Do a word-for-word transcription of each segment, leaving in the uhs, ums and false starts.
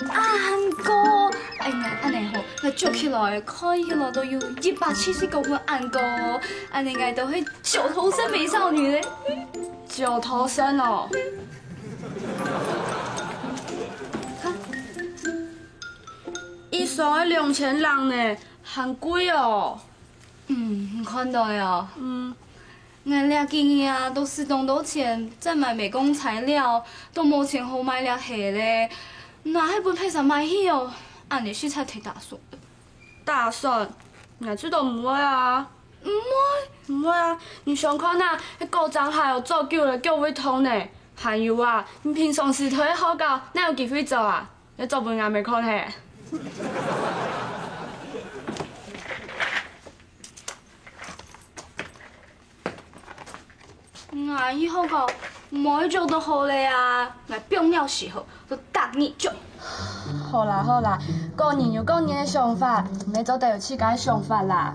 恁高。哎呀，恁呢吼，𠊎著起來看起來都有一百七十公分恁高哦，恁呢𠊎都係九頭身美少女咧。九頭身哦。一雙愛兩千零呢，還貴哦。嗯，你看到哦。嗯。 𠊎這幾日啊，都使當多錢在買美工材料，都無錢好買這鞋咧。若係分別儕買去哦，恁呢實在忒打損。打損？𠊎知都毋會啊。毋會？毋會啊！你想看啊，該高踭鞋哦，著久了腳會痛呢。還有啊，你平常時都係好搞，哪有機會著啊？ 你做分𠊎姆看嘿。𠊎以後講，毋愛著就好了啊！𠊎放了時候，就逐日著。好啦好啦，個人有個人个想法，你也做得有自家个想法啦。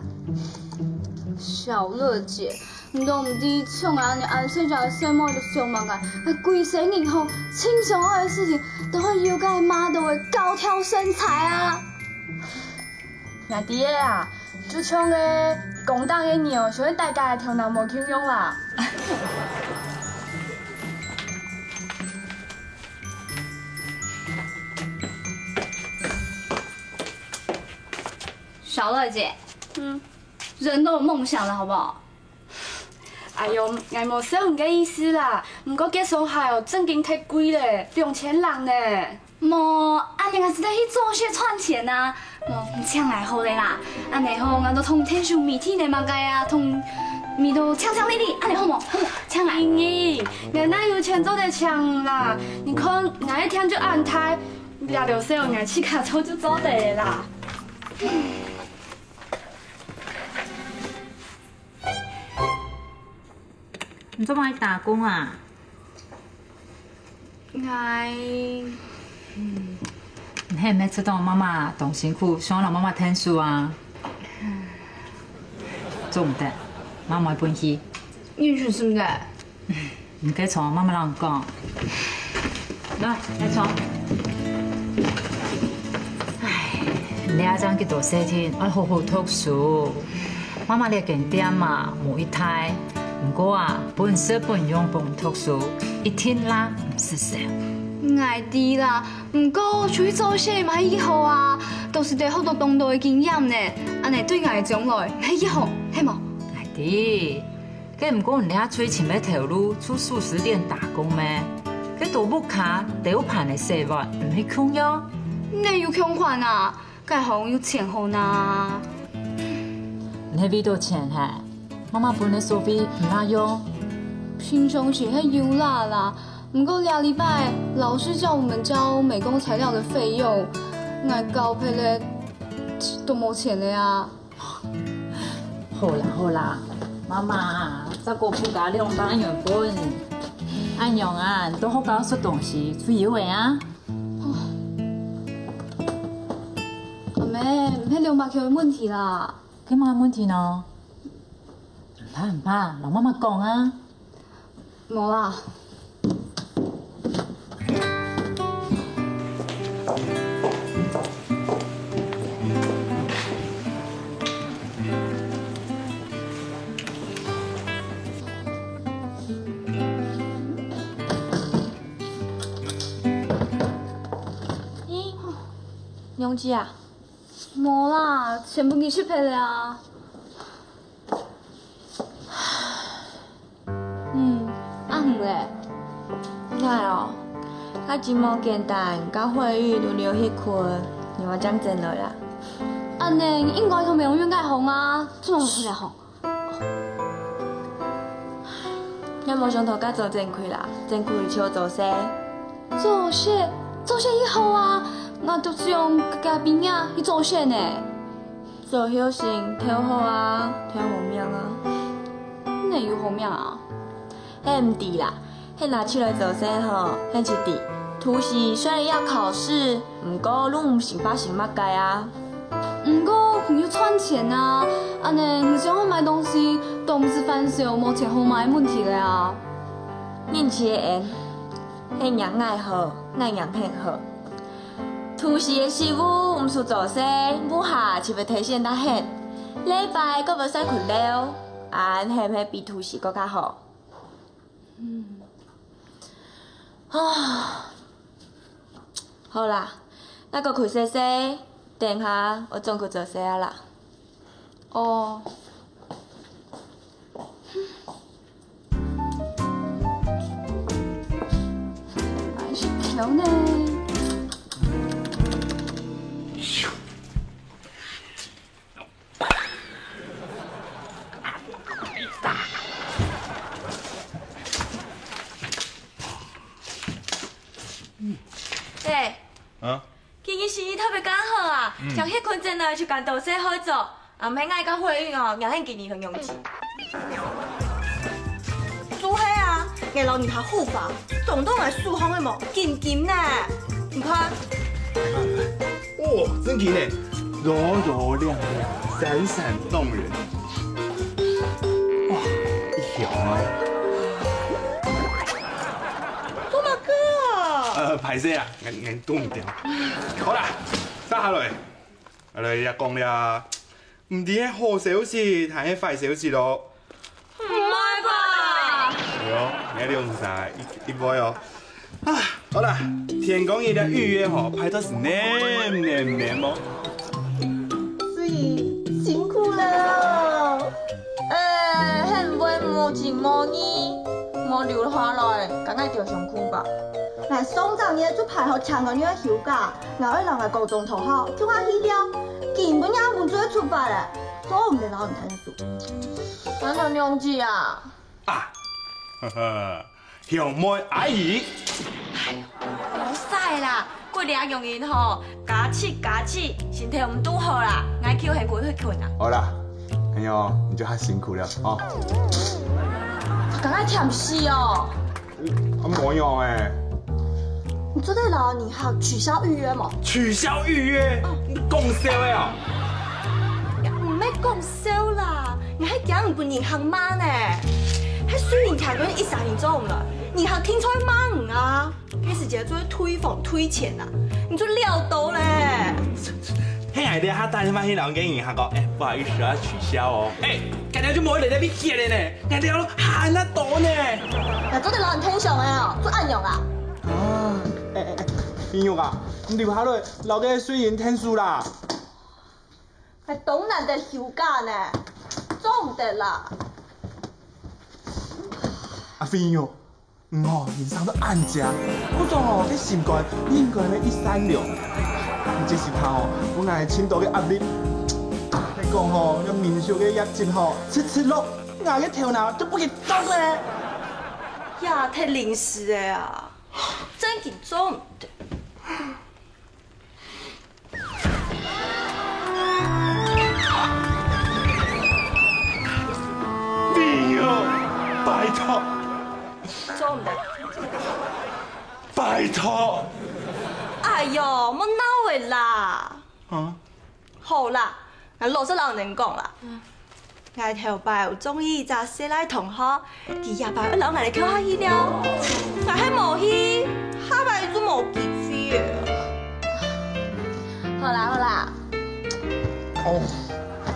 小樂姐， 你都毋知，像𠊎恁細隻个細妹都想麼个，𠊎歸世人吼，盡想愛个事情，都係有該model个高挑身材啊！𠊎知个啊，就像个公道个牛，想愛大家个頭腦無共樣啦。小樂姐，嗯，人都有夢想的好不好？ 哎喲，𠊎無笑你个意思啦，毋過該雙鞋哦，正經忒貴咧，兩千零呢。無，恁樣𠊎就得去做事賺錢啊。無，你請𠊎好了啦，恁樣吼，𠊎都同電視媒體呢麼个啊，同媒體請請你哩，恁樣好無？好無？請𠊎。瑩瑩，𠊎哪有錢做得請啦？你看，𠊎个店就恁大，這兜事𠊎自家做就做得了啦。 你做麼个打工啊？𠊎，你係毋係知道媽媽當辛苦，想愛摎媽媽𢯭手啊？做毋得，媽媽會分氣。你係毋係？你該坐，媽媽摎你講。 來，來坐。唉，你這下正幾多歲定，愛好好讀書。媽媽這間店啊，無異大，毋過啊，本色本樣分你讀書，一定啦，毋使愁。𠊎知啦，毋過出去做事嘛係好啊，都使得學到當多个經驗呢，恁樣對𠊎將來係好，係無？𠊎知。 該毋過你這下最尋个頭路就壽司店打工咩？該在屋下兜盤仔洗碗，毋係共樣？哪有共款啊？該行有錢好拿。你係為著錢係？媽媽分个所費毋罅用？平常時係有啦啦，毋過這禮拜老師叫我們交美工材料的費用，𠊎交忒了，都無錢了啊！好啦好啦，媽媽，再過補加兩百元分你。恁樣啊，你到學校食東西就有个啊。阿姆，毋係兩百塊个問題啦。該麼个問題呢？毋怕毋怕，摎媽媽講啊。 無啦。咦，娘子啊？無啦，錢分佢食忒了啊。 嗯，阿姆咧？𠊎哦，𠊎真無簡單，佮慧玉輪流歇睏，你愛正轉來啦。恁呢，應該同美容院該行啊，做麼个來行？𠊎無想到該做正規啦，正規就做事。做事？做事以後啊，𠊎都想佮佮邊仔去做事呢。做後生，忒好啊，忒好命啊。 你有好命啊？係毋知啦，係拿出來做事吼，係毋知。讀書雖然愛考試，毋過攏毋成發生麼个啊。毋過你有賺錢啊，恁呢你想愛買東西，都毋使煩愁無錢好買个問題了啊。人情个緣，係人愛好，愛人偏好。讀書个時務毋使做事，屋下就會提醒得很。禮拜過會使睏了。 恁係毋係比讀書過較好？嗯。啊，好啦，𠊎過去洗洗，等下𠊎轉去做事啊啦。哦。還係條呢？ 哎，啊？今日生意特別恁好啊，嗯。像歇睏轉來就恁多事好做，啊，毋係𠊎佮慧玉哦，𠊎還今日很用心。就係啊，𠊎摎你下護法，總到𠊎手項个無，金金呢。你看。 哦，真个呢，柔柔亮亮，閃閃動人。哇，一條啊！做麼个啊？呃，歹勢啊，𠊎，𠊎擋毋牢。好啦，續下來，來，來講了。 毋知係好消息還係壞消息咯？毋會吧？哎喲，你兩儕一，一會哦。啊，好啦，天光日个預約吼，排到係淰淰淰哦。所以辛苦了哦。哎，係毋會無情無義，無留下來，趕緊著上課吧。𠊎上隻月就排好請個月休假， 𠊎愛摎𠊎高中同學共下去尞，今晡日暗晡就愛出發咧，做毋得摎你𢯭手。𠊎摎娘子啊。啊，呵呵，小妹阿姨。哎喲，無使啦，骨力用人吼，加七加七，身體毋堵好啦，𠊎就先過去睏啊。好啦，哎喲，你就較辛苦了哦。剛剛忝死哦。 啊，無樣欸。你做得摎人客取消預約無？取消預約？你講笑个哦？毋係講笑啦，你還驚毋分人客罵呢？係雖然聽講一儕人做毋來，人客定著罵你啊！該時節做得退房退錢啊，你就了多咧。係𠊎這下打電話去摎該人客講，哎，不好意思，要取消哦。哎，感覺就無人在那邊歇了呢。 𠊎兜還較多呢。𠊎做得摎你𢯭手个哦，做恁樣啊？啊，哎哎哎，冰玉啊，你留下來摎該水英𢯭手啦。𠊎當難得休假呢，做毋得啦。阿冰玉，你哦，人生到恁靚，故所哦，該心肝應該愛一善良。你這時頭哦，分𠊎盡多个壓力。你講哦，這民宿个業績哦，直直落。 𠊎个頭腦都分佢啄咧。也忒臨時个啊，正經做毋得。你哦，拜託，做毋得。拜託。哎喲，莫鬧了啦。啊？ 好啦，𠊎老實摎你講啦。𠊎頭擺有中意一隻細賴同學，佢這擺愛摎𠊎來共下去尞，𠊎係無去，下擺就無機會了。好啦好啦，哦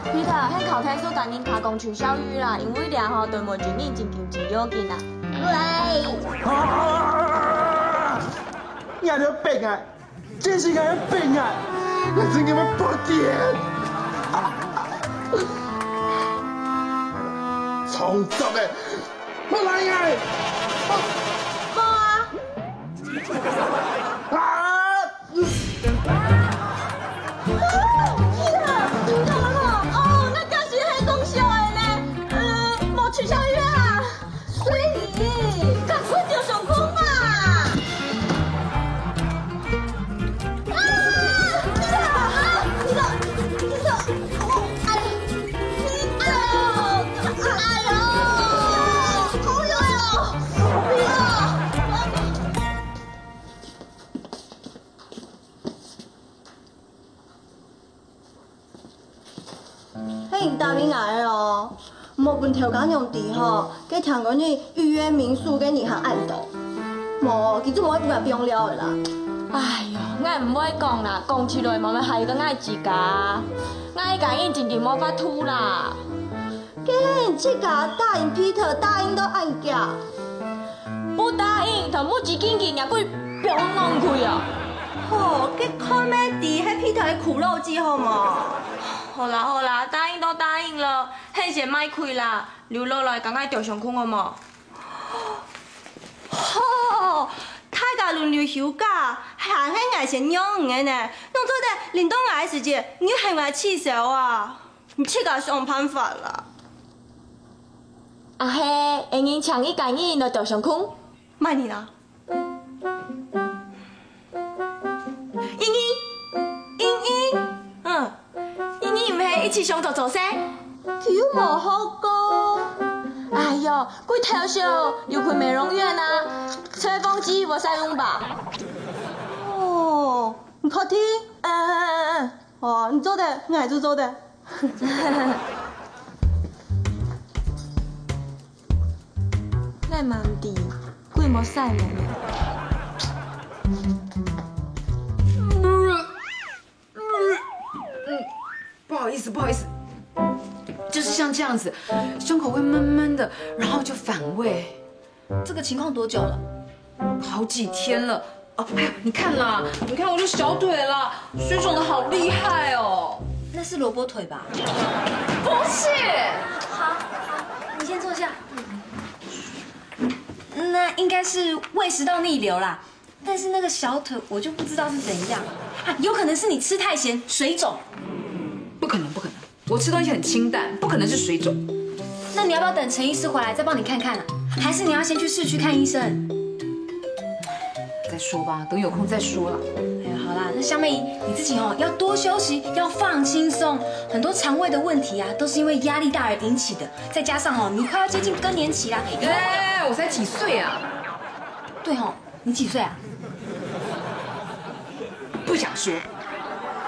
，Peter，你頭先所講人客講取笑語啦，因為這吼對每一個人真正真要緊啊。喂，啊！你還要逼啊？ 真係个病啊！你真个要發癲！創作个，莫來啊！無啊！啊！哦，該假使係講笑个呢？呃，無取笑語啊！ 隨你，趕快著上課嘛！啊！你看，啊！你看，你看，哦，哎呀，哎呦，哎呦，哎呦，哎呦，哎呦！ 係你答應𠊎个哦，莫分頭家娘知吼，該聽講你預約民宿个人客恁多。無，佢就無愛分𠊎放尞个啦。哎喲，𠊎毋會講啦，講起來嘛會害到𠊎自家。𠊎个感應真正無法度啦。該係你自家答應Peter，答應到恁遽。 不答應，同目之經濟也會放浪去啊！吼，該看咩知係Peter个苦肉計好無？好啦好啦，答應都答應了，現先莫開啦，留落來同𠊎著上課好無？吼，大家輪流休假，還係𠊎先讓你个呢，仰做得輪到𠊎个時節，你又喊𠊎取消啊？你自家想辦法啦。 啊係，𠊎人請一個人來著上課。麼人啊？英英，英英，嗯，英英毋係一直想著做事？佢又無學過。哎喲，佢頭先有去美容院啊，吹風機無使用吧？哦，你確定？嗯嗯嗯嗯嗯，哦，你做得，𠊎就做得。 𠊎嘛毋知，佢無使用呢。不好意思，不好意思，就是像這樣子，胸口會悶悶的，然後就反胃。這個情況多久了？好幾天了。哦，哎呀，你看啦，你看我這小腿啦，水腫得好厲害哦。那是蘿蔔腿吧？不是。好，好，你先坐下。那應該是胃食道逆流啦，但是那個小腿我就不知道是怎樣啊，有可能是你吃太鹹，水腫。不可能，不可能。 我吃東西很清淡，不可能是水腫。那你要不要等陳醫師回來再幫你看看啊？還是你要先去市區看醫生？再說吧，等有空再說啦。哎呀，好啦，那香妹姨，你自己哦，要多休息，要放輕鬆。很多腸胃的問題啊，都是因為壓力大而引起的。再加上哦，你快要接近更年期啦。哎，我才幾歲啊？對吼，你幾歲啊？不想說。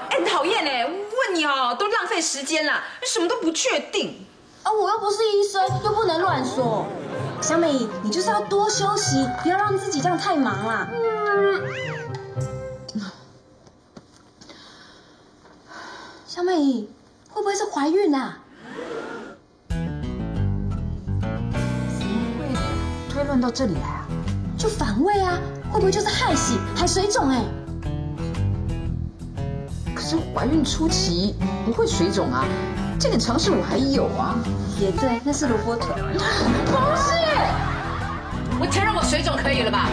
哎，很討厭哎，問你哦，都浪費時間啦，什麼都不確定。啊，我又不是醫生，又不能亂說。香妹姨，你就是要多休息，不要讓自己這樣太忙啦。香妹姨，會不會是懷孕啊？怎麼會推論到這裡來啊？就反胃啊，會不會就是害死，還水腫哎？可是懷孕初期不會水腫啊，這點常識我還有啊。也對，那是蘿蔔腿。不是，我承認我水腫可以了吧？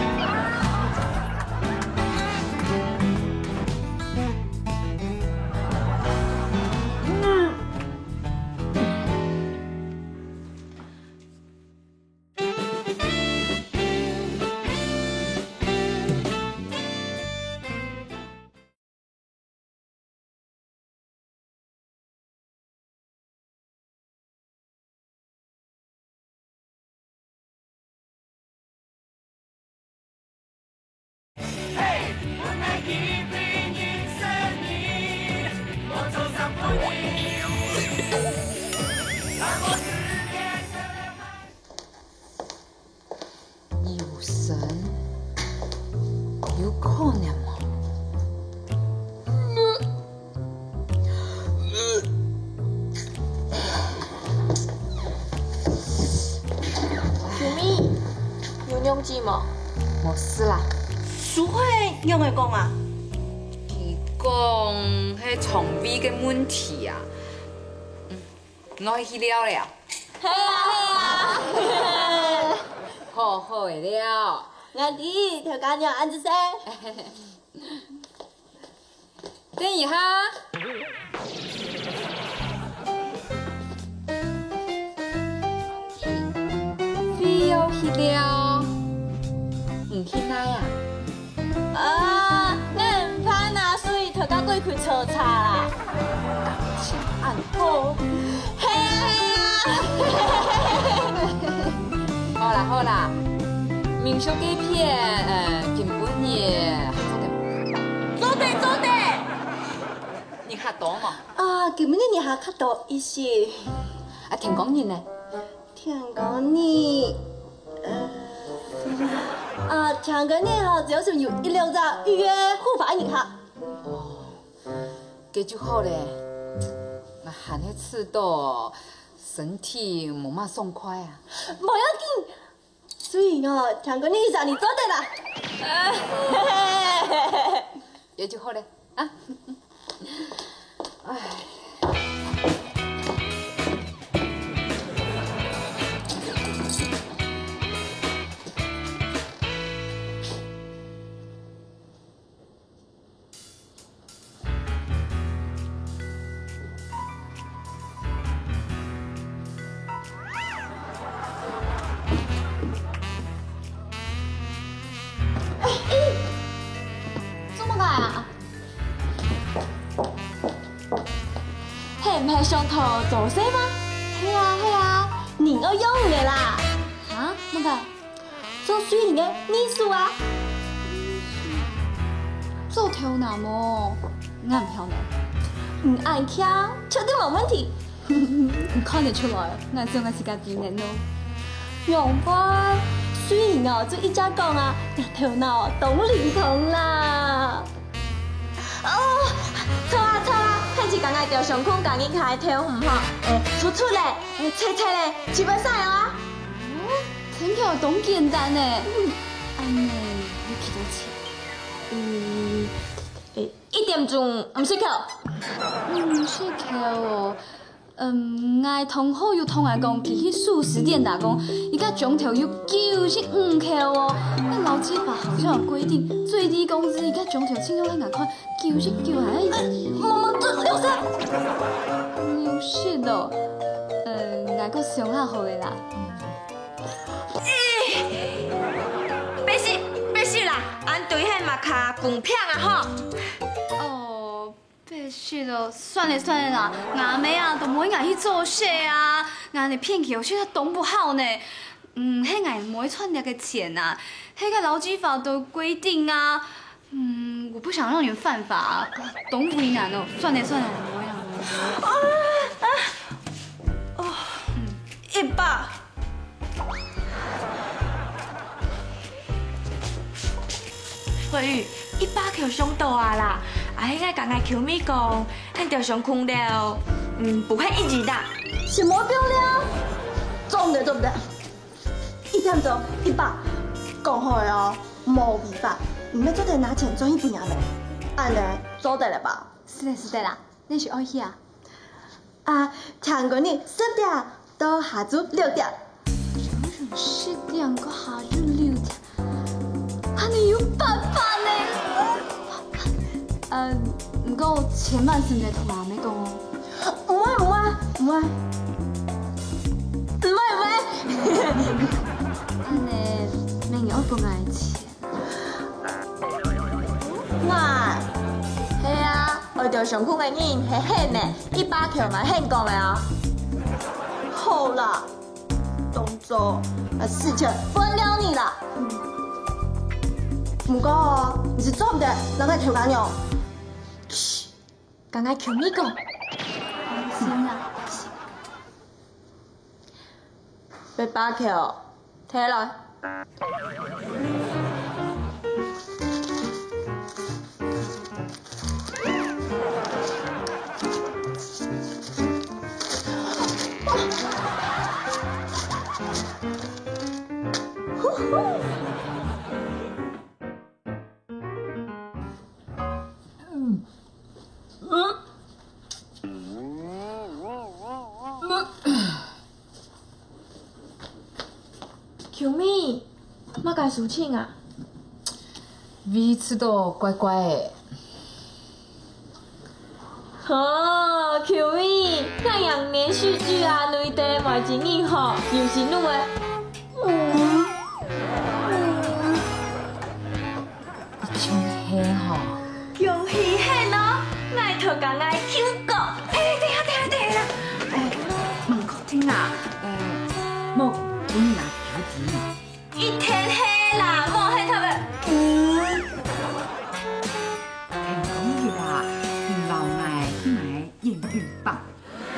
有神，有可能無？小咪，有仰子無？無事啦。叔係仰仔講啊？佢講係腸胃个問題啊。嗯，𠊎去尞了。係啊，係啊。好好个尞。𠊎知，頭家娘恁仔細。 等一下，非要去尞，毋去哪啊？啊，𠊎毋怕啦，所以頭家過去坐車啦。感情恁好。係啊，係啊。好啦，好啦，民宿該片，呃，今晡日 做得，做得。人較多無？啊，今晡日人客較多一息。啊，天光日呢？天光日，呃，啊，天光日吼，只要係有一兩隻預約戶房个人客。哦，該就好咧。𠊎還係試著身體無麼爽快啊。無要緊， 所以哦，天光日你做得啦。該就好咧，啊。唉。做麼个啊？係毋係上課做事嗎？係啊，係啊，人愛用个啦。啊？麼个？ 做水人个藝術啊。做頭那無？𠊎毋曉呢。你恁慶，絕對無問題。你看得出來，𠊎想𠊎自家比你哦。仰般？水人哦，就一隻講啊，若頭腦當靈通啦。哦，著啊，著啊，看自家𠊎兜相共家人開頭，嗯吼，誒，出出咧，誒，切切咧，基本上啊。 哦，聽起來當簡單呢。恁呢，愛幾多錢？嗯，誒，一點鐘五十箍。五十箍哦。嗯，𠊎同學有同𠊎講，佢去素食店打工，一個鐘頭有九十五箍哦。該勞基法好像有規定，最低工資一個鐘頭，請問𠊎看九十九還係？哎，媽媽，這六十。六十哦。呃，𠊎過想下好了啦。 白死，白死啦！恁對係嘛較公平啊吼！哦，白死咯，算了算了啦，𠊎阿姆啊，都無愛𠊎去做事啊，𠊎恁呢騙佢哦，實在當毋好呢。嗯，係𠊎無愛賺這個錢啊，係該勞基法都規定啊， 嗯，我不想讓你們犯法啊，當為難哦。算了算了，我不會讓你們。啊啊！哦，嗯，一百。慧宇，一百箍傷多啊啦！啊，係𠊎同𠊎Q咪講，𠊎兜相共了，嗯，補貼一日啦。什麼不要了？做毋得，做毋得。 一點鐘一百，講好个哦，無違法，你乜做得拿錢轉去分阿姆，恁呢做得了吧？是的，是的啦，你係愛去啊？啊，聽講你十點到下晝六點。早上十點到下晝六點，恁呢有辦法呢。嗯，毋過千萬毋得同阿姆講哦。 毋會，毋會，毋會。毋會，毋會。恁呢，明日愛分𠊎錢。𠊎，係啊，𠊎兜相共个人係你呢，一百箍嘛你講个啊。好啦，當做啊四千分了你啦。毋過哦，你係做毋得摎𠊎偷家娘。噓，剛剛Q咪講。放心啦。八百塊哦，提來。 Q咪，麼个事情啊？胃食到怪怪个。哦，Q咪，恁樣連續劇啊，內底無一人好，又係你个。嗯。 你真係吼。恭喜你哦！𠊎偷家𠊎舅哥。哎，等下，等下，等下。哎，毋確定啊。哎，無，分你拿條子。一定係啦，無係特別。嗯。聽講你啦，你老奶奶驗孕棒。哈？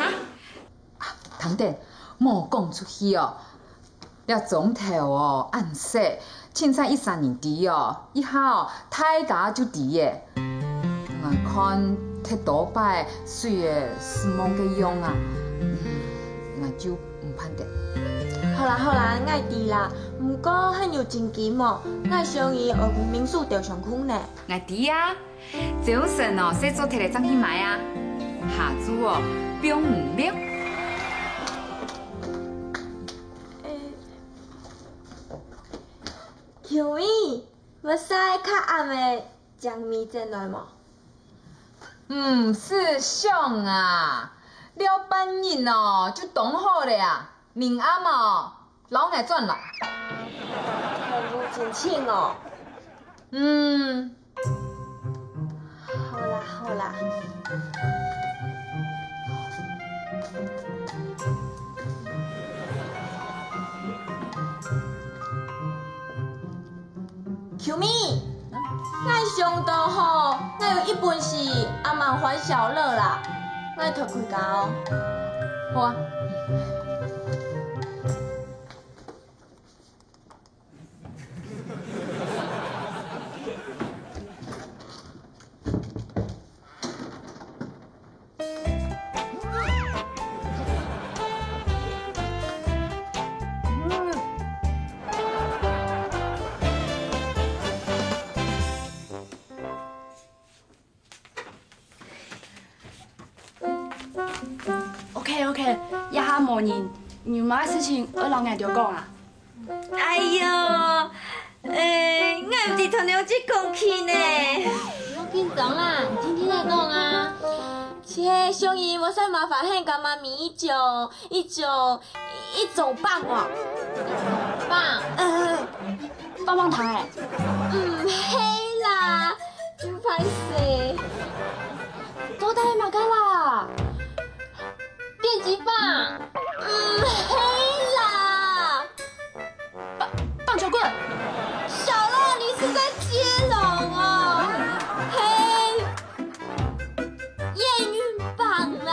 啊，等等，莫講出去哦。 這莊頭哦，恁細，凊彩一儕人知哦，一下哦，大家就知耶。𠊎看忒多擺，媠个失望个樣啊，嗯，𠊎就毋盼得。好啦好啦，𠊎知啦，毋過還有真金哦，𠊎想愛分民宿兜相共呢。𠊎知啊，朝晨哦，洗做忒了正去買啊。下晝哦，放你了。 Q咪，會使較暗个正暝轉來無？毋使想啊，這半日哦，就當好了啊，明暗哦，摎𠊎轉來。有真情哦。嗯。 好啦，好啦。Q咪，𠊎想到吼，𠊎有一本係阿媽歡笑樂啦，𠊎偷開講。好啊。 OK，OK，這下無人，你有麼个事情愛摎𠊎兜講啊？哎喲，欸，𠊎毋知同你有幾講起呢。毋好緊張啦，你聽聽𠊎講啊。這个小姨無使麻煩你佮媽咪一張，一張，一張棒哦。一張棒？嗯，棒棒糖欸。毋係啦，真歹勢。做得麼个啦？ 電擊棒？毋係啦。棒，棒球棍。小樂，你是在接龍哦？嘿，驗孕棒啦。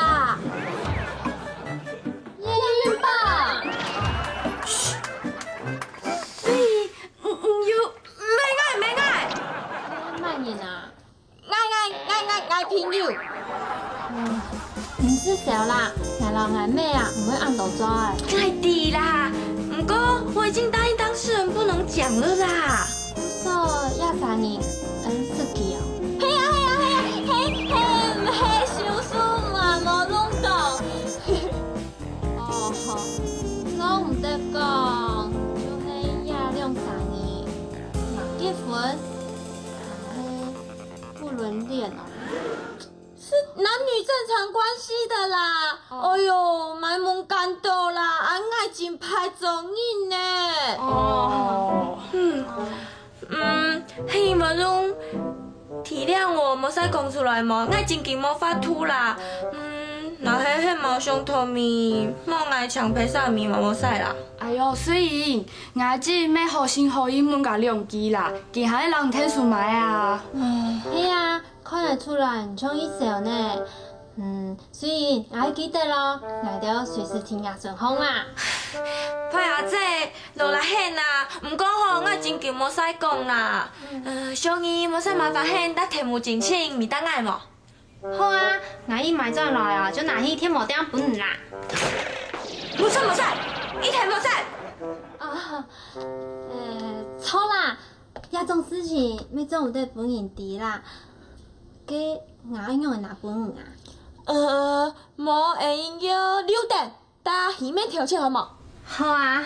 驗孕棒。噓。所以，毋，毋，有，毋愛，毋愛。麼人啊？ 𠊎，𠊎，𠊎，𠊎，𠊎朋友。嗯，毋使愁啦，𠊎摎𠊎姆啊，毋會恁多嘴。𠊎知啦，毋過我已經答應當事人不能講了啦。所以這三人，嗯，識佢哦。係啊，係啊，係啊，係，係，毋係，小叔嘛，無亂講。哦，講毋得講，就係這兩三人，吂結婚，還係 不倫戀哦。是男女正常關係的啦。哦。哎喲，蠻無間道啦，恁樣真歹做人呢。哦。嗯，嗯，希望你體諒𠊎，莫再講出來無，𠊎真經無法度啦。嗯，若係黑貓想討米，無𠊎請披薩米嘛無使啦。哎喲，水英，𠊎這乜好心好意問佢兩支啦，佢還會摎你𢯭手買啊？係啊，看得出來你像一愁呢。嗯，水英，𠊎記得咯，𠊎兜隨時佇若身項啊。派阿姊，勞力你啊，毋過吼，𠊎真久無使講啦。呃，小二，無使麻煩你摎題目整清，分𠊎無？ 好啊，𠊎一買轉來啊，就拿去貼膜頂分你啦。無使無使，一定無使！啊，呃，著啦，這種事情乜做毋得分人知啦。該𠊎愛仰仔拿分你啊？呃，無，會用郵件。 大家去面頭前好無？好啊。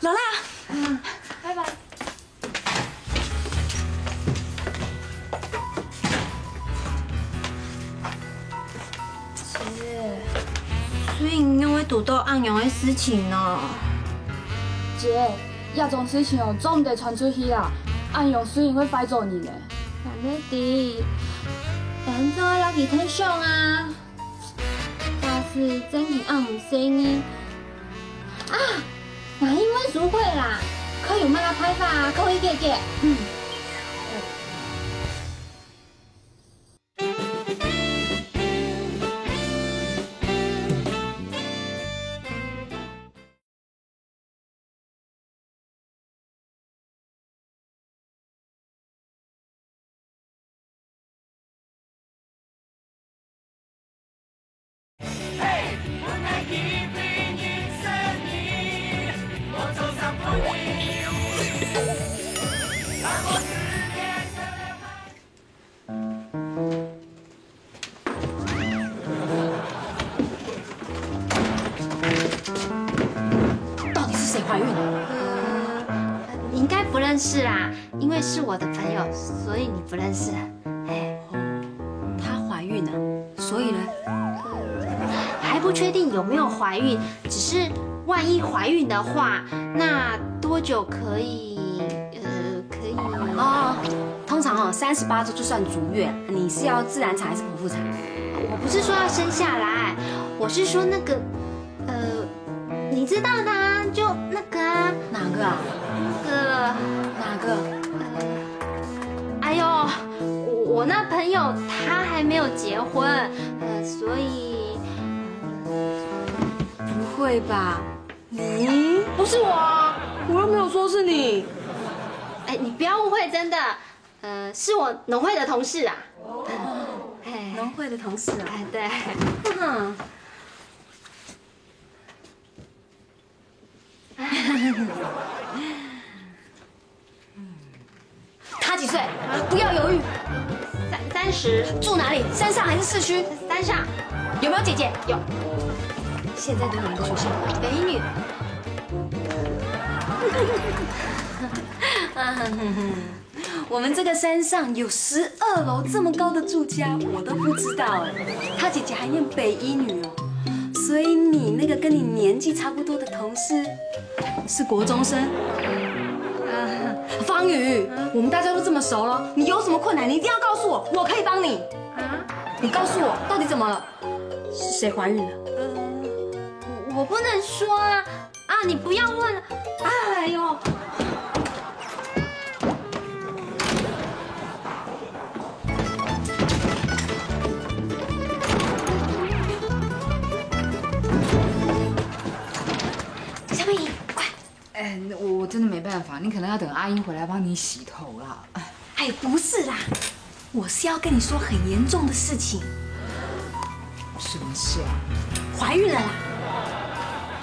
勞力啊。嗯，拜拜。姐，水英仰會堵著恁樣个事情呢？姐，這種事情哦，做毋得傳出去啊！恁樣水英會壞做人呢。𠊎乜知，等做愛摎佢𢯭手啊！ 假使真經恁毋細義。啊，𠊎去問書會啦，看有麼个辦法可以解決。嗯。 到底是誰懷孕？呃，你應該不認識啦，因為是我的朋友，所以你不認識。哎，她懷孕了，所以呢？還不確定有沒有懷孕，只是萬一懷孕的話，那多久可以，呃，可以？哦，通常哦，三十八週就算足月，你是要自然產還是剖腹產？我不是說要生下來，我是說那個，呃，你知道的啊，就那個啊。哪個啊？那個。哪個？呃，哎呦，我，我那朋友他還沒有結婚，呃，所以，呃，不會吧？ 你？不是我啊，我又沒有說是你。哎，你不要誤會，真的，呃，是我農會的同事啊。哎，農會的同事啊。哎，對。嗯。 他幾歲？不要猶豫。三，三十。住哪裡？山上還是市區？山上。有沒有姐姐？有。現在讀哪個學校？北一女。我們這個山上有十二樓這麼高的住家，我都不知道哎。他姐姐還念北一女哦，所以你那個跟你年紀差不多的同事 是國中生。啊，方宇，我們大家都這麼熟了，你有什麼困難，你一定要告訴我，我可以幫你。啊？你告訴我，到底怎麼了？是誰懷孕了？呃，我，我不能說啊。啊，你不要問了。哎呦。 小美，快！哎，我，我真的沒辦法，你可能要等阿英回來幫你洗頭啦。哎，不是啦，我是要跟你說很嚴重的事情。什麼事啊？懷孕了啦！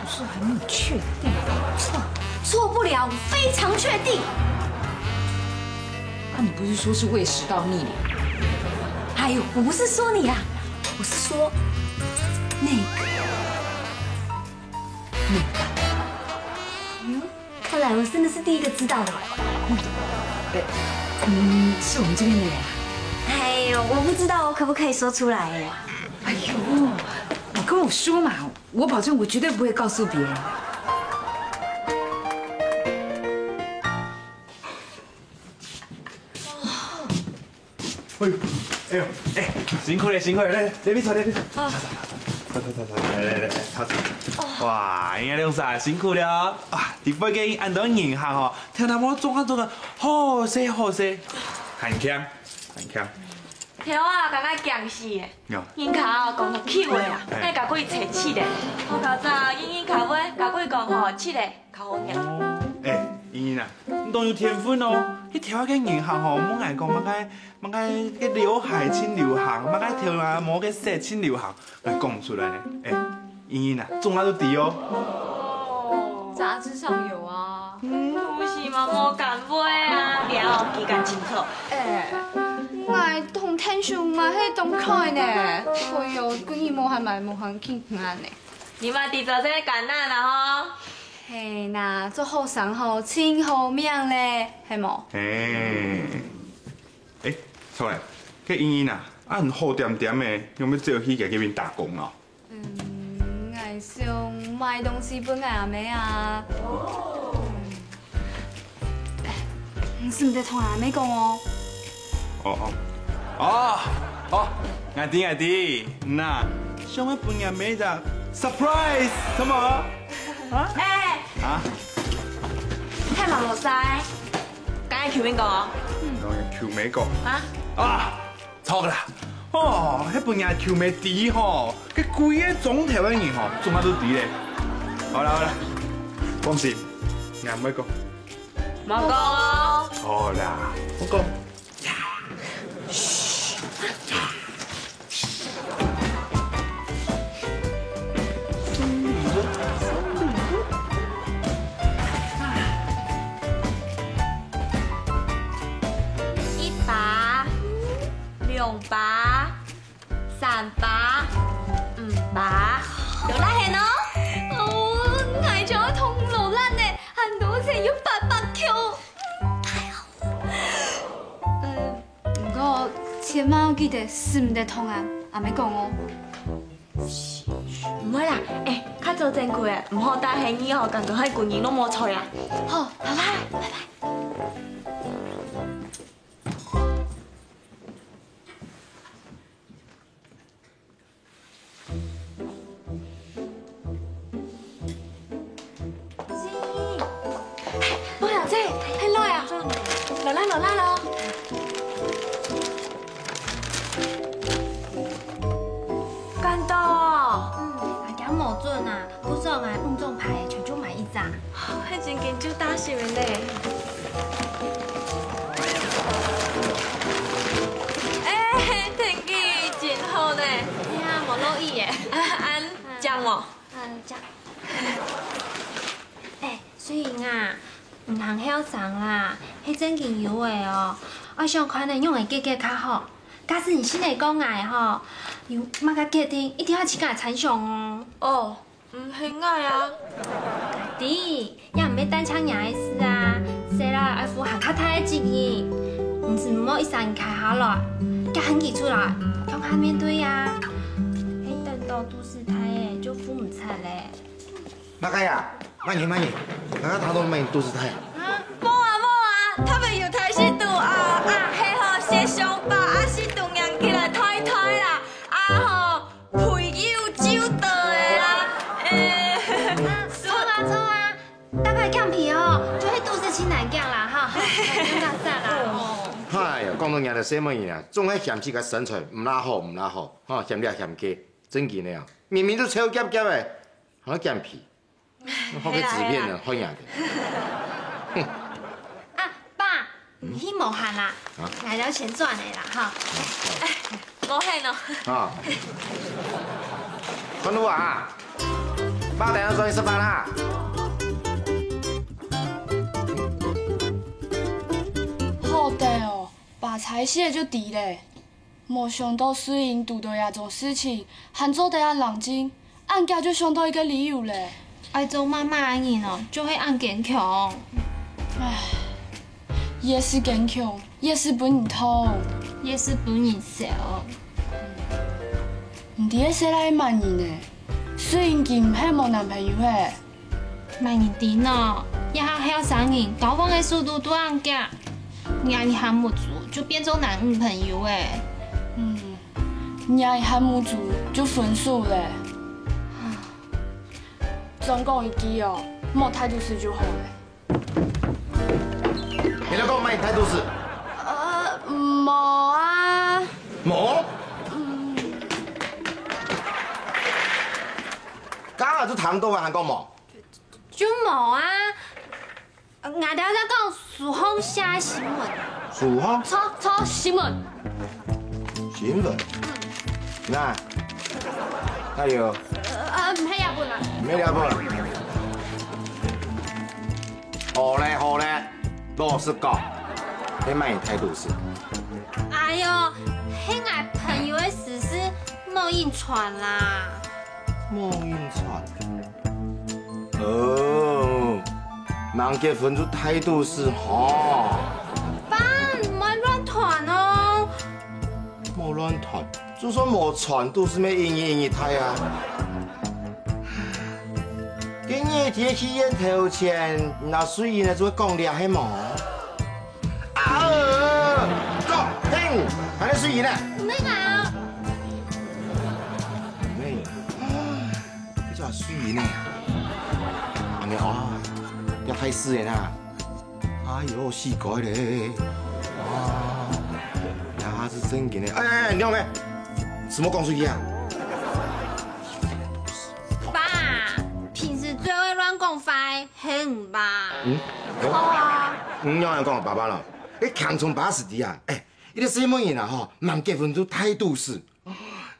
不是還沒有確定？錯，錯不了，我非常確定。啊，你不是說是胃食道逆流？哎呦，不是說你啦，我是說那個，那個。嗯，看來我真的是第一個知道的。哎，嗯，是我們這邊的人啊。哎呦，我不知道我可不可以說出來呀。哎呦，你跟我說嘛，我保證我絕對不會告訴別人。哎呦，哎呦，哎，辛苦了，辛苦了，來，來，你坐，你坐。啊。坐坐坐坐，來來來，坐坐。哇，你兩儕辛苦了啊！在附近恁多人客吼，頭那毛種啊種啊，好勢好勢，還強還強。頭啊，感覺驚死誒！人客哦，講到氣味啊，愛甲佢吹七个。我較早人人客話，甲佢講吼，七个較好聽。誒，英英啊，你當有天分哦！你頭下个人客吼，問𠊎講麼个麼个个劉海盡流行，麼个頭那毛个色盡流行。 來講出來呢。誒，英英啊，總下都知哦。雜誌上有啊。有時嘛無敢買啊，了解較清楚。誒，𠊎同天秀嘛係當開呢。哎喲，今日無閒買，無閒去看呢。你嘛知做這艱難啦吼。係啦，做後生吼，盡好命咧，係無？誒，誒，著咧，該英英啊，恁好恬恬个，仰會走去該邊打工啊？ 嗯，𠊎想買東西分𠊎阿姆啊。你使毋得同阿姆講哦。哦哦哦哦，𠊎知𠊎知，那想愛分阿姆一隻surprise，係無？啊？誒，啊？係嘛無使，該求美國。嗯，求美國。啊？啊！ 著啦！哦，該分人求美知吼，該歸个莊頭个人吼，總下都知咧。好啦好啦，放心，𠊎毋會講。莫講哦。好啦，我講。一把。 兩把、三把、五把，勞力你哦！哦，𠊎就愛同勞力呢，恁多錢又八百箍，太好了。呃，毋過千萬愛記得，使毋得同阿姆講哦。毋會啦，誒，較早前去誒，毋好帶行李哦，感覺係歸日攏無在啊。好，拜拜，拜拜。 無啊，這，係來啊，勞力勞力咯。感動。嗯，𠊎驚無準啊，故所𠊎五張牌全就買一張。係真經就大喜了呢。誒，天氣真好呢。係啊，無落雨耶。恁靚無？ 嗯，這樣。誒，水英啊，毋通後生啦，係正經有个哦。𠊎想看你仰仔解決較好。假使你信得過𠊎吼，有麼个決定，一定愛自家參詳哦。哦，毋係𠊎啊。知，也毋係單淨你个事啊，細佬愛負還較大个責任。毋使毋好一儕人徛下來，遽喊佢出來，共下面對啊。係等到肚屎大咧，就負毋掣咧。 麼个啊？慢點，慢點，剛剛他都沒肚子痛。啊，無啊，無啊，他們有大肚肚啊，啊，係吼，食上飽啊，食肚硬起來忒忒啦，啊吼，肥又瘦到个啦，誒，啊，著啊，著啊，大概減肥哦，就係肚屎盡難減啦，哈，毋使啦，哦。哎呀，講到𠊎兜細妹人啊，總係嫌自家身材毋罅好，毋罅好，哈，嫌這嫌該，正經个啊，明明就瘦夾夾个，還愛減肥。 好个紙片呢，好呀。啊，爸，你去無閒啦？啊？𠊎兜先轉來啦，哈。無閒哦。啊，看路啊，爸等下轉去食飯啦。好得哦，爸差事就知咧。 無想到水英堵著這種事情，還做得恁冷靜，恁遽就想到一個理由咧。愛做媽媽个人哦，就係恁堅強。唉，越係堅強，越係分人痛，越係分人笑。你知个細賴滿人呢？水英今係無男朋友嘿？ 麼人知呢？這下後生人交往个速度都恁遽，若一下目珠就變做男女朋友欸。嗯，若一下目珠就分手咧。多講一句哦，莫態度事就好了。你來講麼个態度事？呃，無啊。無？嗯。剛剛就聽到啊，還講無？就無啊。 呃，𠊎兜在講書項寫新聞。書項？著，著，新聞。新聞？嗯。那，那有？呃，呃，毋係這本啊。毋係這本。好咧，好咧，老實講，你麼个態度事？哎喲，係𠊎朋友个私事，莫引傳啦。莫引傳？ 哦，吂結婚就態度事吼。爸，毋好亂傳哦。無亂傳，就算無傳，都係乜一日一日大啊。今日天氣炎頭前，若水人就會講這係無？ 啊，哥，嘿，還在睡呢？毋係啊。妹，你做睡呢？阿妹啊，這太死人啊！哎喲，死鬼咧！啊，這係正經个。哎哎哎，你兩個，什麼講出去啊？爸，平時最會亂講話。 係毋爸？嗯？好啊。你仰般講爸爸啦？你強從爸死的啊？哎，一個細妹人啊吼，吂結婚就態度事，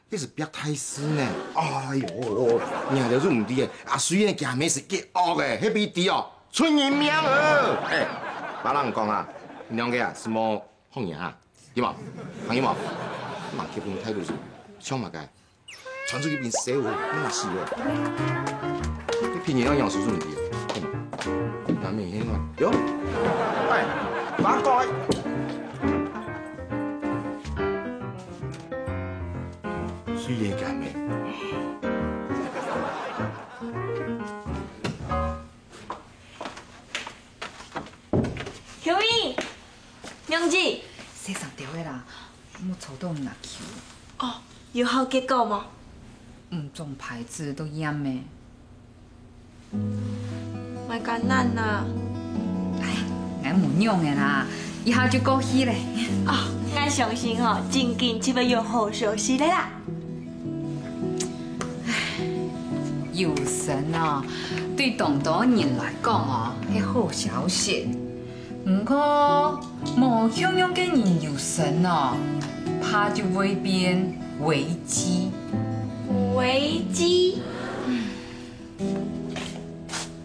你係逼大事呢。哎喲，你還就毋知哎，阿水呢，佢阿妹係極惡个，係比知哦，出人命哦。哎，爸人講啊，你兩個啊，什麼好人啊？有無？還有無？吂結婚態度事，像麼个？ 傳出去變笑話，你死哦！你騙人要養死問題，哼，難免很亂。喲，哎，爸講哎，水人敢咩？ Kelly，娘子。洗衫掉个啦，莫吵到人家去。哦，有好結果無？毋中牌子都厭咩。莫艱難啦。哎，𠊎無仰个啦，一下就過去咧。哦，𠊎相信吼，真緊就會有好消息个啦。 有身哦，對當多人來講哦，係好消息。毋過，無向陽个人有身哦，怕就會變危機。危機？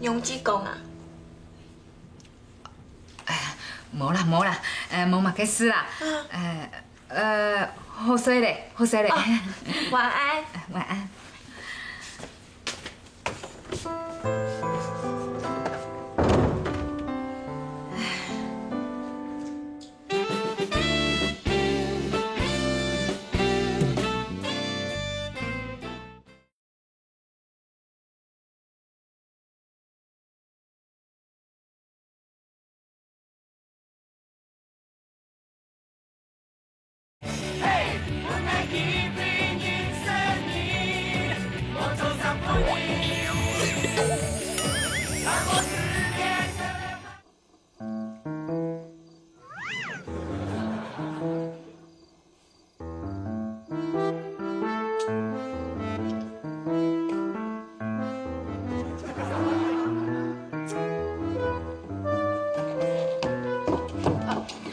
仰子講啊？哎呀，無啦，無啦，呃，無麼个事啦。嗯。呃， 呃，好勢咧，好勢咧。哦，晚安。晚安。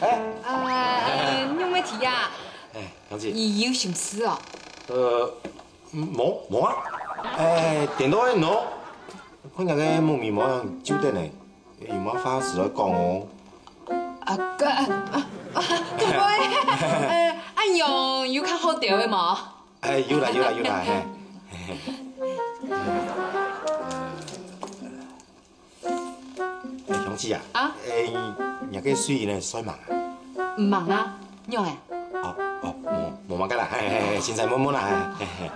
哎。呃，仰會去啊？哎，小姐。你有心事哦？呃，無，無啊。哎，顛倒係喏，看若个目眉毛樣皺等呢。 有麼話事愛講哦？啊，該，啊，啊，該位，呃，恁樣有較好調个無？哎，有啦，有啦，有啦，嘿。哎，兄弟啊，啊？哎，若个水人呢，在無啊？毋在啊，仰仔？哦，哦，無，無麼个啦，嘿，嘿，嘿，凊彩問問啦，嘿，嘿，嘿。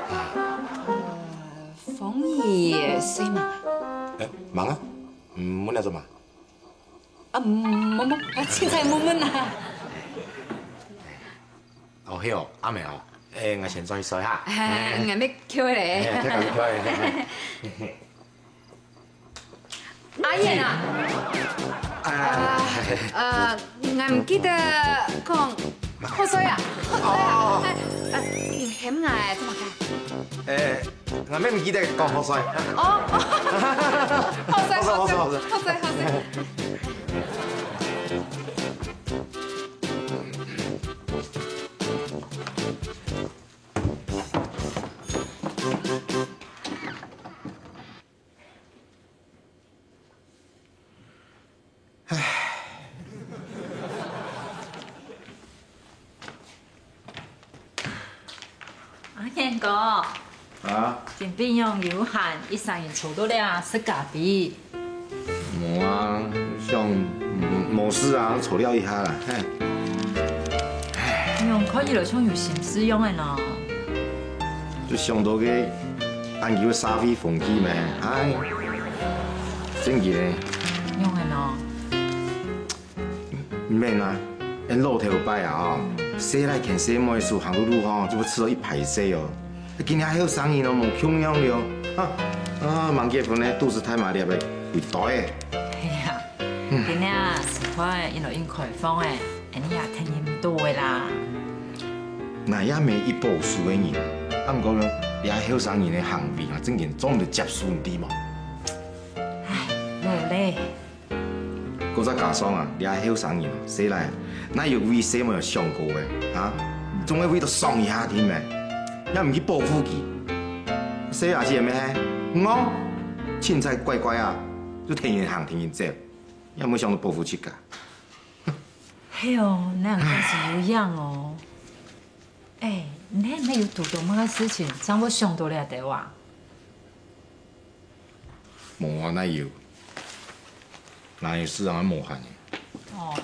呃，風雨在無啊？哎，在啊。嗯，問來做麼？ 啊，無，無，啊，凊彩問問啊。哦，係哦，暗暝哦，欸，𠊎先轉去睡哈。欸，𠊎乜睏咧。欸，忒𠊎睏咧。阿燕啊，啊，呃，𠊎毋記得講，口水啊，口水啊，哦。哎，呃，你喊𠊎做麼个？誒，𠊎乜毋記得講口水。哦，哦，口水，口水，口水，口水，口水。阿健哥，啊？今晡日有閒，一儕人坐到這食咖啡。無啊，想無，無事啊，坐尞一下啦，嘿。仰看起來像有心事樣仔呢？就想到該恁久个社會風氣咩，唉，正經个。仰仔呢？ 毋免啊，𫣆老頭擺啊吼，細倈牽細妹手行路路吼，就會刺到一排細哦。今下後生人哦，無共樣了哦。啊，啊，吂結婚呢，肚屎大麻粒个，會大个。哎呀，今下社會應該應開放个，恁樣也聽毋到个啦。𠊎也毋係一保守个人，啊，毋過呢，這後生人个行為啊，正經做毋得接受，你知無？唉，無咧。 過再加上啊，這後生人哦，細倈，哪有為細妹想過个啊？總愛為著爽一下定咩？也毋去保護佢。細阿姊也毋係，哦，凊彩乖乖啊，就跈人行跈人走，也無想到保護自家。係哦，你恁講係有影哦。哎，你係毋係有堵著麼个事情，正會想到這兜啊？ 無啊，哪有？哪有事啊，無閒个。哦。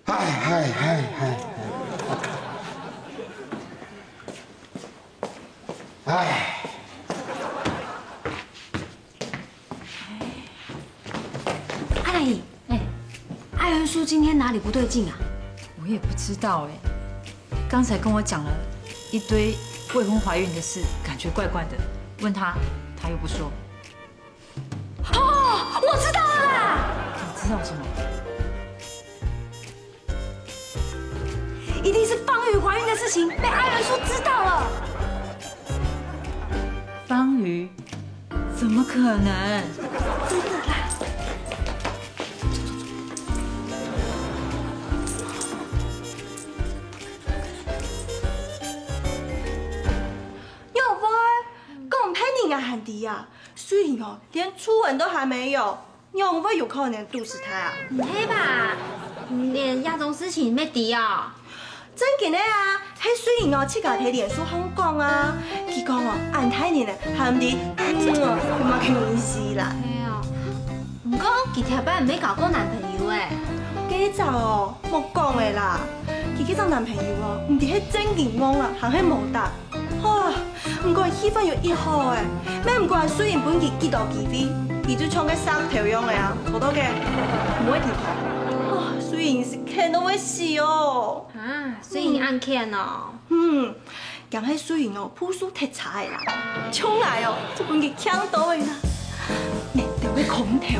唉，唉，唉，唉，唉。 阿蘭姨，哎，阿元叔今天哪裡不對勁啊？我也不知道哎，剛才跟我講了一堆未婚懷孕的事，感覺怪怪的，問他，他又不說。哦，我知道了啦！你知道什麼？ 一定是芳瑜懷孕的事情被阿元叔知道了。芳瑜？怎麼可能？真的啦。仰會？講別人也還知啊，雖然哦，連初吻都還沒有， 仰會有可能肚屎大啊？毋係吧？連這種事情乜知哦？正經个啊，係雖然哦，自家在臉書項講啊，佢講哦，恁大人了，還毋知，嗯，有麼个意思啦？係哦。毋過佢頭擺毋係交過男朋友誒。該隻哦，莫講了啦，佢該隻男朋友哦，毋知係正經戇啊，還係無膽。 吼，毋管氣氛有幾好誒，乜毋管雖然分佢幾多機會，佢就像該石頭樣个啊，坐到該，毋會停動。哦，雖然係譴到會死哦。啊，雖然恁譴哦。嗯，驚係雖然哦，步數忒差个啦，像𠊎哦，就分佢牽到个啦。 熱到个空調，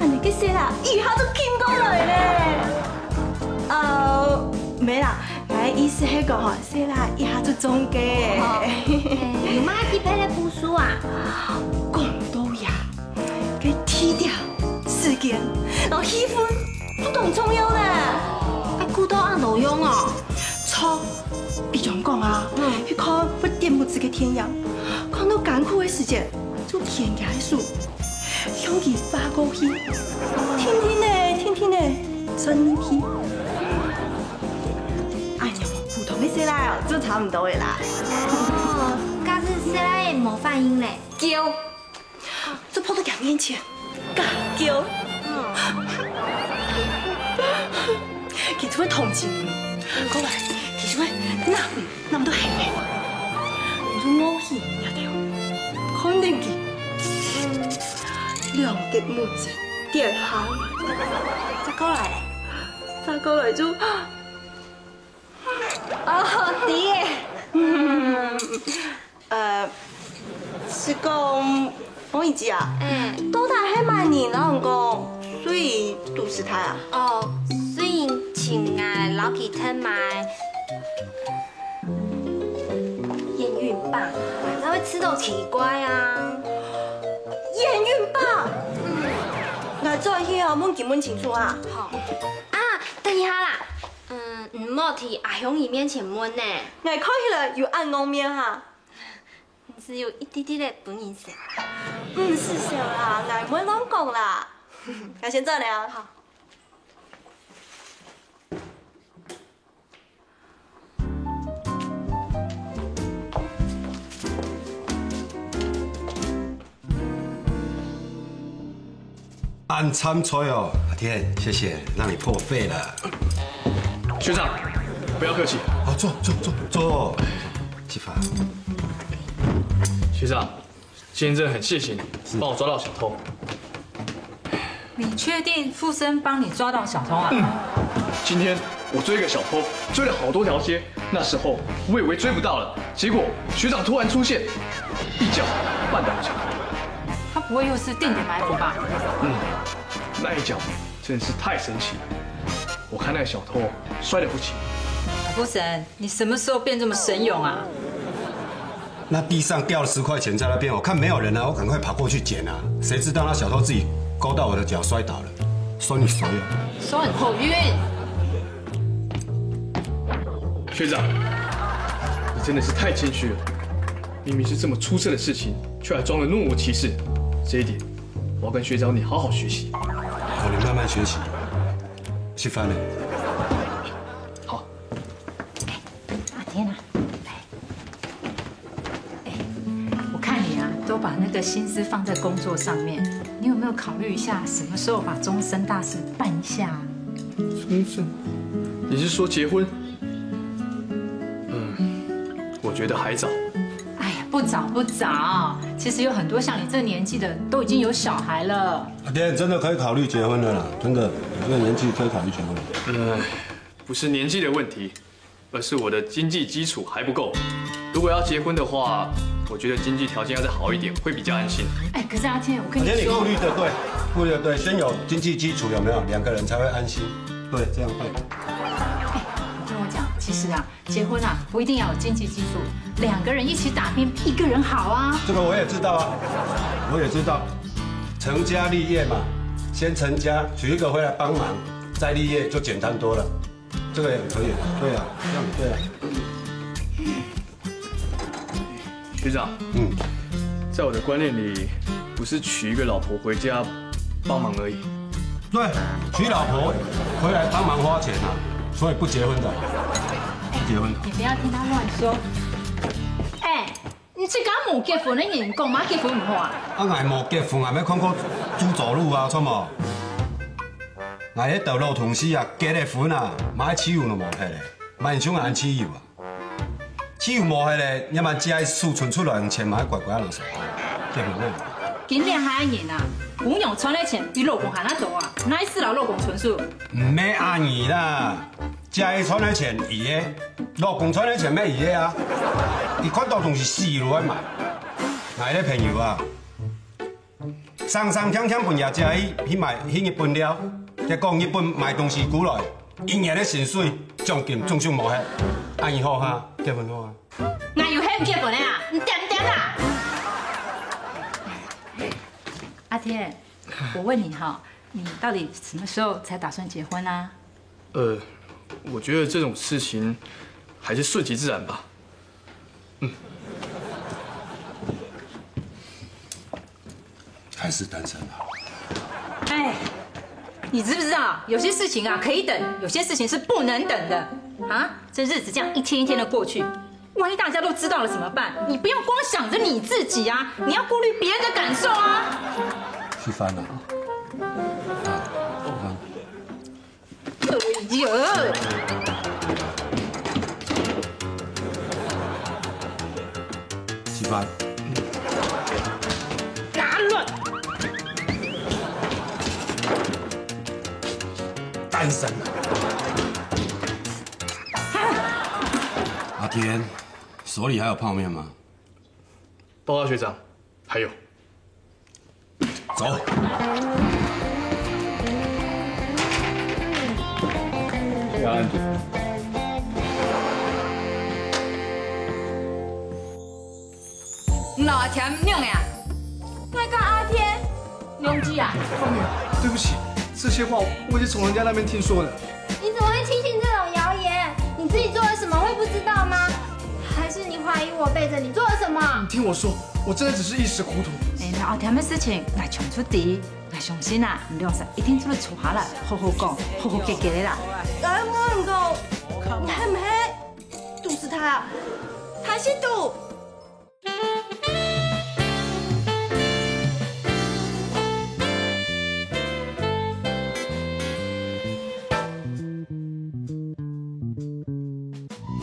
恁呢个事啦，一下就緊過來咧。呃，無啦，𠊎个意思係講吼，事啦，一下就中个。哦，欸，有麼个特別个步數啊？講到呀，个地點、時間，然後氣氛，都當重要呢。啊，顧到恁多樣哦。著，比方講啊，嗯。去看會點目汁个電影，看到艱苦个時節， 就牽厥个手，向佢畫過去，定定仔，定定仔，伸入去。哎呀，普通个細倈哦，就差毋多个啦。哦，假使細倈無反應咧？噭，就跑到厥面前， 大噭。佢就會同情你，過來，佢就會攬，攬到㧡㧡，你就臥起這兜，看等佢，兩滴目汁跌下來。再過來咧？再過來就，哦，知咧。 呃，係講，鳳儀姐啊，欸。到底係麼人摎你講，水肚屎大啊？哦，水人請𠊎摎佢𢯭買驗孕棒，𠊎正會知著奇怪啊。驗孕棒？嗯。𠊎轉去啊，問佢問清楚啊。好。啊，等一下啦。嗯，毋好在阿香姨面前問呢。𠊎看起來有恁戇面哈？ 你只有一滴滴个分人笑。毋使笑啦，𠊎毋會亂講啦。𠊎先走了。好。恁慘哉哦，阿天，謝謝，讓你破費了。學長，不要客氣。好，坐坐坐坐，食飯。學長，今天真的很謝謝你，幫我抓到小偷。你確定附身幫你抓到小偷啊？嗯，今天我追一個小偷，追了好多條街，那時候我以為追不到了，結果學長突然出現，一腳絆倒小偷。他不會又是定點埋伏吧？嗯，那一腳真的是太神奇了。我看那個小偷摔得不輕。不神，你什麼時候變這麼神勇啊？那地上掉了十塊錢在那邊，我看沒有人了，我趕快跑過去撿啊。誰知道那小偷自己勾到我的腳摔倒了，算你衰啊。手很好運。學長，你真的是太謙虛了。明明是這麼出色的事情，卻還裝得若無其事。這一點，我要跟學長你好好學習。好，你慢慢學習。食飯了。好。阿天啊，來。 哎，我看你啊，都把那個心思放在工作上面，你有沒有考慮一下，什麼時候把終身大事辦一下啊？終身？你是說結婚？嗯，我覺得還早。哎呀，不早不早，其實有很多像你這年紀的都已經有小孩了。阿天，真的可以考慮結婚了啦，真的，你這個年紀可以考慮結婚了。呃，不是年紀的問題， 而是我的經濟基礎還不夠。如果要結婚的話，我覺得經濟條件要再好一點，會比較安心。哎，可是阿天，我跟你說，我覺得你顧慮的對，顧慮的對，先有經濟基礎有沒有？兩個人才會安心。對，這樣對。哎，你聽我講，其實啊，結婚啊，不一定要有經濟基礎，兩個人一起打拼，比一個人好啊。這個我也知道啊，我也知道，成家立業嘛，先成家，娶一個回來幫忙，再立業就簡單多了。 這個也可以，對啊，這樣對啊。學長，嗯，在我的觀念裡，不是娶一個老婆回家幫忙而已。對，娶老婆回來幫忙花錢啊，所以不結婚的，不結婚。你不要聽他亂說。哎， 你自家無結婚个人，講麼結婚毋好啊？啊，𠊎無結婚，𠊎也看過豬走路啊，著無？𠊎該兜老同事啊，結了婚啊，麼自由都無忒咧，麼像恁自由啊？自由無忒咧，你還借手伸出來，錢嘛乖乖仔收。結婚了。今年下个人啊，姑娘賺个錢比老公還較多啊，哪使摎老公伸手？毋係恁樣啦。 借佢賺个錢佢个，老公賺个錢乜佢个啊！佢看著東西死都愛買。𠊎个朋友啊，生生定定分厥姐去買去日本尞，結果日本買東西歸來，一年个薪水獎金總算無忒。恁樣好哈，結婚好啊！𠊎有喊結婚个啊，你恬恬啦！阿天，我問你哈，你到底什麼時候才打算結婚啊？ 呃，我覺得這種事情還是順其自然吧。嗯。還是單身啊。哎，你知不知道，有些事情啊可以等，有些事情是不能等的啊。這日子這樣一天一天的過去，萬一大家都知道了怎麼辦？你不要光想著你自己啊，你要顧慮別人的感受啊。食飯啦。啊，食飯。 哎呀！食飯。拿亂！單身啊！阿天，手裡還有泡麵嗎？報告學長，還有，走。你摎阿添仰仔啊？𠊎佮阿添仰子啊？鳳女，對不起，這些話我也是從人家那邊聽說的。你怎麼會聽信這種謠言？你自己做了什麼會不知道嗎？還是你懷疑我背著你做了什麼？你聽我說，我真的只是一時糊塗。哎，摎阿添个事情，𠊎全部知。𠊎相信啊，你兩儕一定做得坐下來，好好講，好好解決个啦。𠊎無講，你係毋係毒死他啊？還係毒？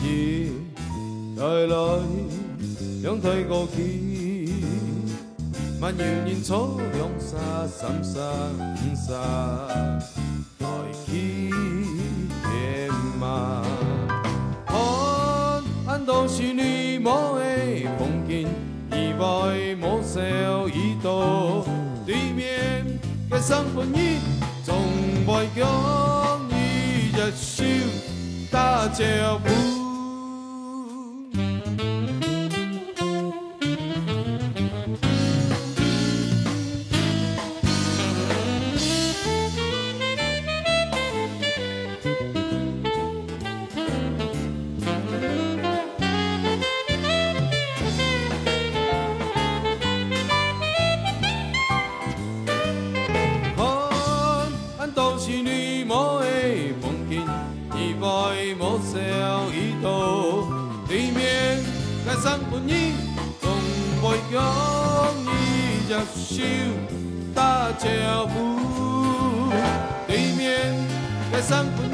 一代來，兩代過去，還有人坐兩儕、三儕、五儕，來去天嘛。看恁多心內無个風景，意外無笑已到，對面个生份人，總會共你一手 打招呼。看 恁多心內無个風景，意外無笑已到，對面个生份人，總會共你一手打招呼。對面个生份